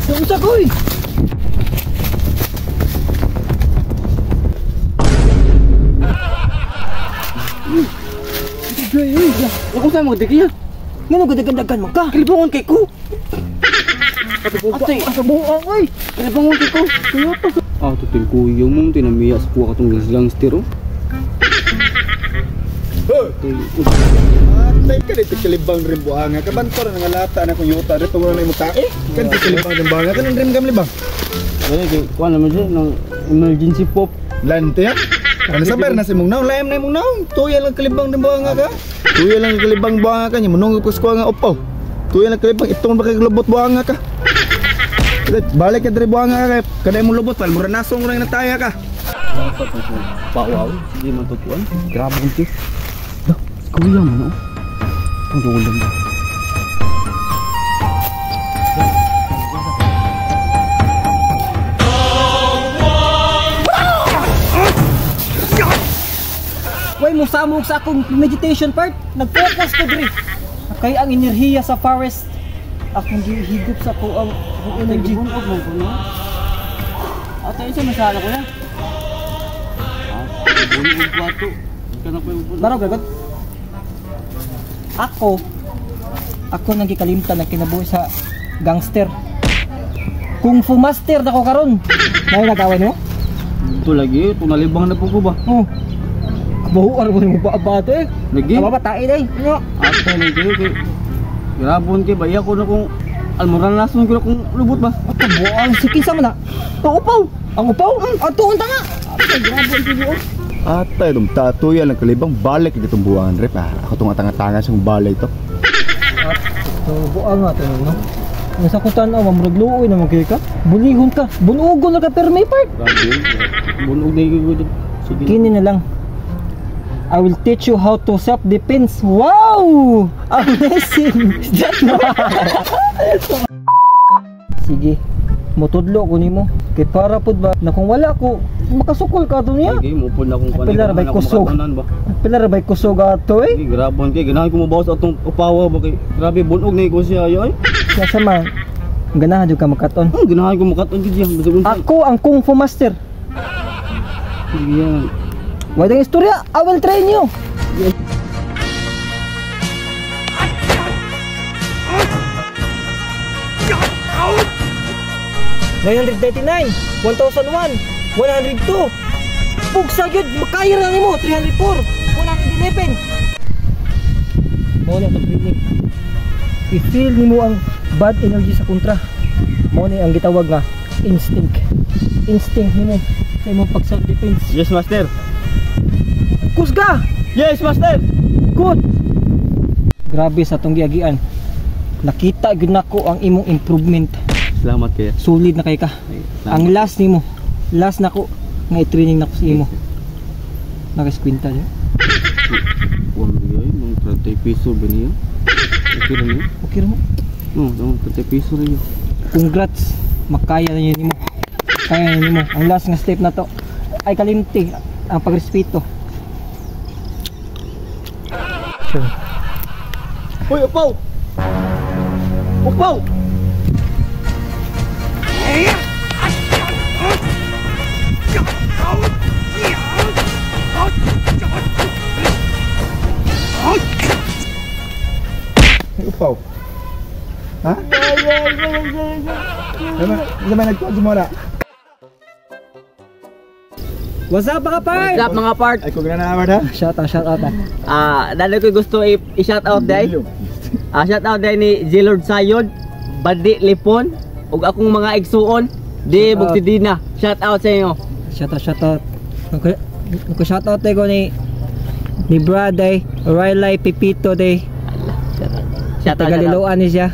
Unsa koy? Ako sa mga dikiya. Ngano gadagan-dagan man ka? Kalibangon kay ko. Atay, Asa buang oy. kalibangon kay ko. Ah, tutil kuya mo tinamiya sa kuha katong gangster oh. Atay ka dito kalibang rin buhanga. Kabantor na nga lata na kung yuta. Dito wala na yung tae. Kan kalibang rin buhanga. Kanang rin kam libang. Dali kay kuha naman siya ng emergency pop. Lante ya. Ano sabar na si mong naong. Layam na yung mong naong. Tuya lang kalibang rin buhanga ka. Tuya lang kalibang buhanga ka. Munong ko sa nga upaw. Tuya lang kalibang. Itong baka lubot buhanga ka. Balik ka diri buhanga ka. Kada imong lubot. Mura nasong ko na nataya ka. Pawaw. Sige man tutuan. Grabe kong tis. Dah, kuya man oh. Ang dulan ba? Way mo samog sa akong meditation part. Nag-focus ko diri. Kay ang enerhiya sa forest. Akong gihigop sa ko ang akong energy. Bunog man ko no. Atay sa masala ko ya. Ah, bunog ko ato. Kana ko yung Baro gagot. Ako nang gikalimtan ang kinabuhi sa gangster. Kung Fu Master na ko karon. Nay nagawa nimo? Ito lagi, ito nalibang na po ko ba? Oh. Kabuhuar mo nimo ba eh. Lagi. Aba ba tae day. Ano? Ate lagi kay grabon kay baya ko na kung almoran lason ko na kung lubot ba. Ato buang si kinsa man na. Ang upaw. Ang upaw. Ato unta nga. Atay grabon kay buo. Atay dum tatuya lang kalibang balik itong buwangan rep. Ah, ako tong atanga-tanga sa balay to. Ato buang nga to no. Ang sa kutan aw mamurag luoy na magkay ka. Bulihon ka. Bunugon na ka permi part. Grabe. Bunog na yung sige. Kini na lang. I will teach you how to self-defense. Wow! Amazing! Sige, mutudlo ko nimo. Kay para pud ba na kung wala ko, makasukol ka ato niya. Sige, mupod na akong Ay, pila ra ba'y kusog? Pila ra ba'y kusog ato eh? Sige, grabon kay ganahan ko mobawas atong upawa ba kay grabe bunog na ko siya ayo ay. Sa man, ganahan jud ka makaton. Ang ganahan ko makaton gid siya. Ako ang Kung Fu Master. Sige yan. Wala ang istorya, I will train you. Yes. 999, 1001, 102. Pugsa gyud, makaya ra nimo 304, 111. Mao na itong feeling. I-feel nimo ang bad energy sa kontra. Mao ni ang gitawag nga instinct. Instinct nimo sa imong pag self defense. Yes, master. Kusga! Yes, master. Good. Grabe sa atong giagian. Nakita gyud nako ang imong improvement. Salamat kaya. Solid na kay ka. Salamat. Ang last nimo, last nako nga i-training nako sa imo. Nakaskwinta niya. Kuan gyud nung 30 piso ba niya? Okay ra niya? Okay ra mo. No, nung 30 piso ra niya. Congrats. Makaya na niya nimo. Kaya na nimo. Ang last nga step na to ay kalimti ang pagrespeto. Sure. Hoy, upaw. Upaw. Upaw. Ha? Ano nagkuhan sa mura? What's up mga part? What's up mga part? Ay, kung na ha? Shout out, shout out. Ah, dalo ko gusto i-shout out day. Shout out day ni Zilord Sayod, Badi Lipon, ug akong mga igsuon, di Bugtidina. Shout out sa inyo. Shout out, shout out. Nagko shout out ko ni Brad day, Riley Pipito day. Shout out. Tagaliloan ni siya.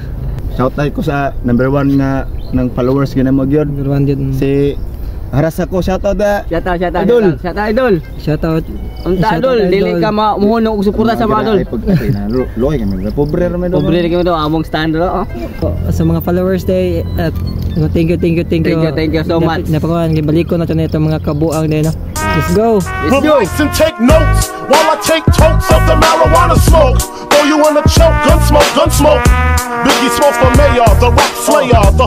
Shout out ko sa number 1 nga ng followers gina mo gyud. Number 1 gyud. Si Haras ako, shout out da. Shout out, shout out, Idol. shout out, shout out, idol. Shout out. Unta Shout idol, out, dili idol. ka mamuhunong og suporta sa mga idol. Ay, pag na loy kami. Pobre ra man. Pobre ra kami do among stand ro. Oh. Sa mga followers day at thank you, thank you, thank you. Thank you, thank you so much. Napakuan balik ko na to na itong mga kabuang day, no. Let's go. Let's go. Relax and take notes while I take totes of the marijuana smoke. Throw you in a choke, gun smoke, gun smoke. Biggie Smalls for mayor, the rap slayer, the